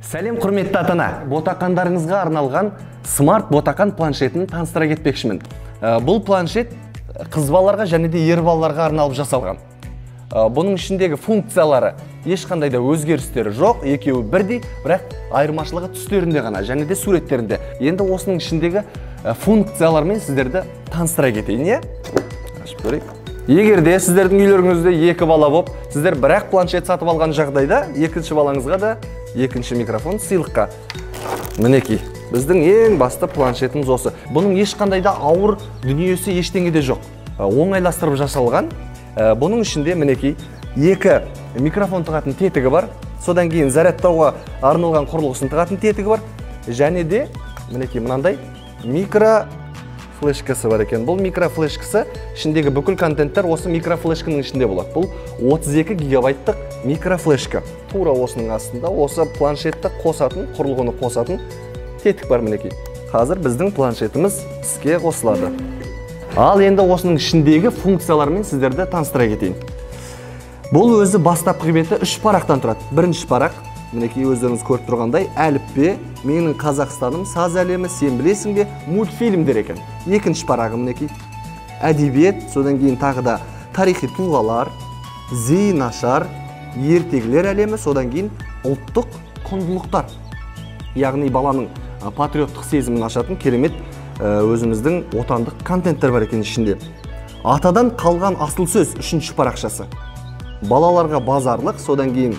Сәлем, құрметті ата-ана! Ботақандарыңызға арналған смарт ботақан планшетін таныстыра кетпекшімін. Бұл планшет қыз балаларға және де ер балаларға арналып жасалған. Бұның ішіндегі функциялары ешқандай да өзгерістері жоқ, екеуі бірдей, бірақ айырмашылығы түстерінде ғана және де суреттерінде. Енді осының ішіндегі функциялармен сіздерді таныстыра кетейін, иә? Ашып көрейік. Егер де сіздердің үйлеріңізде екі бала боп, сіздер бірақ планшет сатып алған жағдайда, екінші балаңызға да екінші микрофон сыйлыққа. Мінекей, біздің ең басты планшетіміз осы. Бұның ешқандай да ауыр дүниесі ештеңе де жоқ. Оңайластырып жасалған. Бұның ішінде мінекей екі микрофон тығатын тетігі бар. Содан кейін зарядтауға арналған құрылғысын тығатын тетігі бар. Және де мінекей мынандай микрофлешкасы бар екен. Бұл микрофлешкасы, ішіндегі бүкіл контенттер осы микрофлешканың ішінде болады. Бұл 32 гигабайттық микрофлешка. Тура осының астында осы планшетті қосатын, құрылғыны қосатын тетік бар мінекей. Қазір біздің планшетіміз іске қосылады. Ал енді осының ішіндегі функциялармен сіздерді таныстыра кетейін. Бұл өзі бастапқы беті 3 парақтан тұрады. Бірінші парақ, мінекей өздеріңіз көріп тұрғандай, әліппе, менің Қазақстаным, саз әлемі, сен білесің бе, мультфильмдер екен. Екінші парағы мінекей әдебиет, содан кейін тағы да тарихи тұлғалар, зейін ашар, ертегілер әлемі, содан кейін ұлттық құндылықтар. Яғни баланың патриоттық сезімін ашатын керемет өзіміздің отандық контенттер бар екен ішінде. Атадан қалған асыл сөз үшінші парақшасы. Балаларға базарлық, содан кейін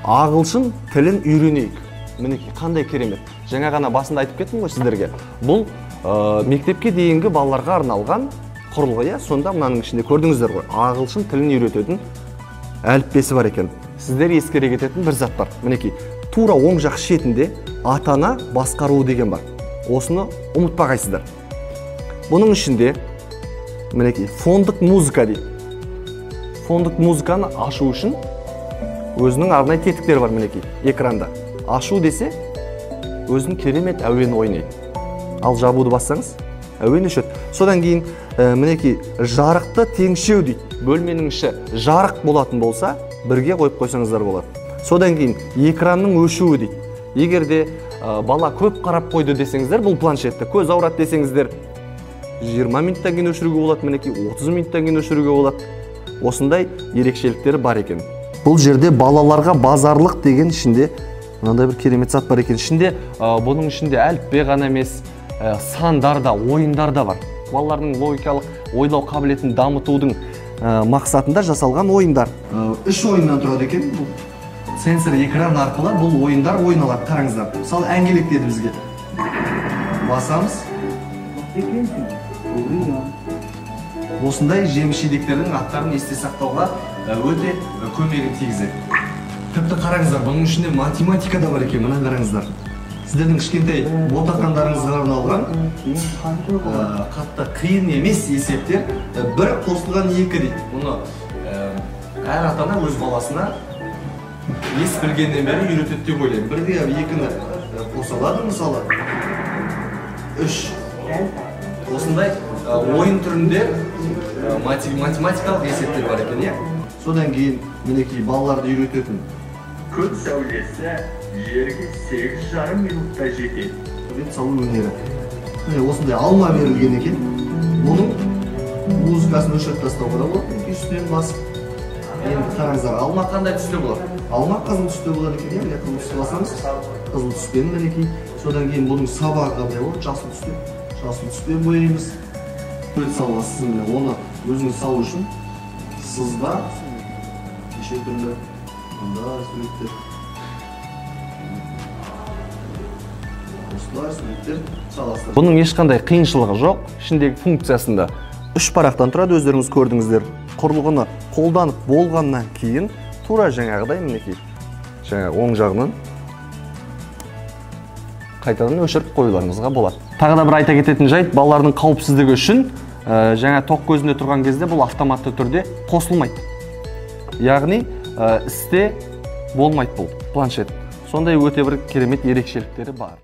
ағылшын тілін үйренейік. Мінекей қандай керемет. Жаңа ғана басында айтып кеттім ғой сіздерге. Бұл мектепке дейінгі балаларға арналған құрылғы, иә? Сонда мынаның ішінде көрдіңіздер ғой, ағылшын тілін үйрететін әліппесі бар екен. Сіздер ескере кететін бір зат бар. Мінекей, тура оң жақ шетінде ата-ана басқаруы деген бар. Осыны ұмытпағайсыздар. Бұның ішінде мінекей фондық музыка дейді. Фондық музыканы ашу үшін өзінің арнайы тетіктері бар мінекей экранда. Ашу десе өзінің керемет әуені ойнайды. Ал жабуды бассаңыз әуен өшеді. Содан кейін мінекей жарықты теңшеу дейді. Бөлменің іші жарық болатын болса, бірге қойып қойсаңыздар болады. Содан кейін экранның өшуі дейді. Егер де бала көп қарап қойды десеңіздер, бұл планшетті көз ауырады десеңіздер, 20 минуттан кейін өшіруге болады, мінекей 30 минуттан кейін өшіруге болады. Осындай ерекшеліктері бар екен. Бұл жерде балаларға базарлық деген ішінде мынандай бір керемет зат бар екен. Ішінде, бұның ішінде әліппе ғана емес, сандар да, ойындар да бар. Балалардың логикалық ойлау қабілетін дамытудың мақсатында жасалған ойындар. 3 ойыннан тұрады екен бұл. Сенсор экран арқылы бұл ойындар ойналады. Қараңыздар. Мысалы, әңгелек деді бізге. Басамыз. Осындай жеміс-жидектердің аттарын есте сақтауға өте көмегін тигізеді. Тіпті қараңыздар, бұның ішінде математика да бар екен. Мына қараңыздар. Сіздердің кішкентай ботақандарыңызға арналған қатты қиын емес есептер. 1 қосылған 2 дейді. Бұны әр ата-ана өз баласына ес білгеннен бері үйретеді деп ойлаймын. 1-ге 2-ні қоса алады, мысалы 3. Осындай ойын түрінде математикалық есептер бар екен, иә? Содан кейін мінекей балаларды үйрететін. Күн сәулесі жерге 8,5 минутта жетеді. Сурет салу өнері. Міне осындай алма берілген екен. Бұның музыкасын өшіріп тастауға да болады. Мінекей үстінен басып. Енді қараңыздар, алма қандай түсте болады? Алма қызыл түсте болады екен, иә? Міне қызыл түсті басамыз. Қызыл түспен мінекей. Содан кейін бұның сабағы қандай болады? Жасыл түсте. Жасыл түспен бояймыз. Сурет саласыз, міне оны өзіңіз салу үшін сызба неше түрлі мындай суреттер. Осылай суреттер саласыздар. Бұның ешқандай қиыншылығы жоқ. Ішіндегі функциясында 3 парақтан тұрады, өздеріңіз көрдіңіздер. Құрылғыны қолданып болғаннан кейін тура жаңағыдай мінекей жаңағы оң жағынан қайтадан өшіріп қоюларыңызға болады. Тағы да бір айта кететін жайт, балалардың қауіпсіздігі үшін жаңа тоқ көзінде тұрған кезде бұл автоматты түрде қосылмайды. Яғни істе болмайды бұл планшет. Сондай өте бір керемет ерекшеліктері бар.